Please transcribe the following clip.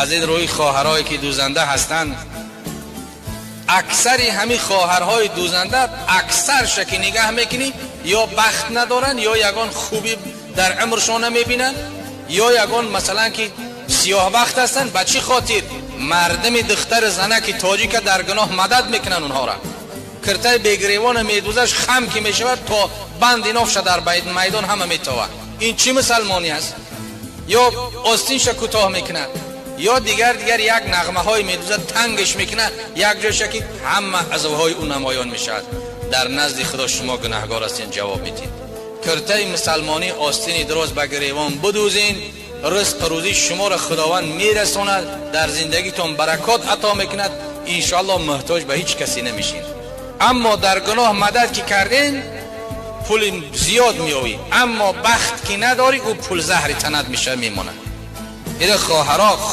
Аз ин рӯи хоҳарое ки дӯзанда ҳастанд, аксари ҳамин хоҳарҳои дӯзанда, аксарша ки нигаҳ мекунӣ, ё бахт надоранд, ё ягон хубӣ дар умршон намебинанд, ё ягон, масалан, ки сиёҳбахт ҳастанд. Ба чӣ хотир? Мардами духтари занаки тоҷика дар гуноҳ мадад мекунанд онҳоро. Киртаи бегиревона медӯзаш, хам ки мешавад, то банди нофша дар майдон ҳама метовад. Ин чӣ мусалмонӣ аст? Ё остинша кӯтоҳ мекунад, ё дигар дигар як нағмаҳое медӯзад, тангаш мекунад як ҷойша, ки ҳама азвҳои ӯ намоён мешавад. Дар назди Худо шумо гунаҳгор ҳастед, ҷавоб медиҳед. Киртаи мусалмонӣ, остини дроз ба гиревон бидӯзин, ризқ рӯзӣ шуморо Худованд мерасонад, дар зиндагитон баракот ато мекунад, иншоаллоҳ муҳтоҷ ба ҳеҷ касе намешин. Аммо дар гуноҳ мадад ки карден, пули зиёд меёвӣ, аммо бахт ки надорӣ, ӯ пул заҳри танат мешавад, мемонад. Ира хоҳаро.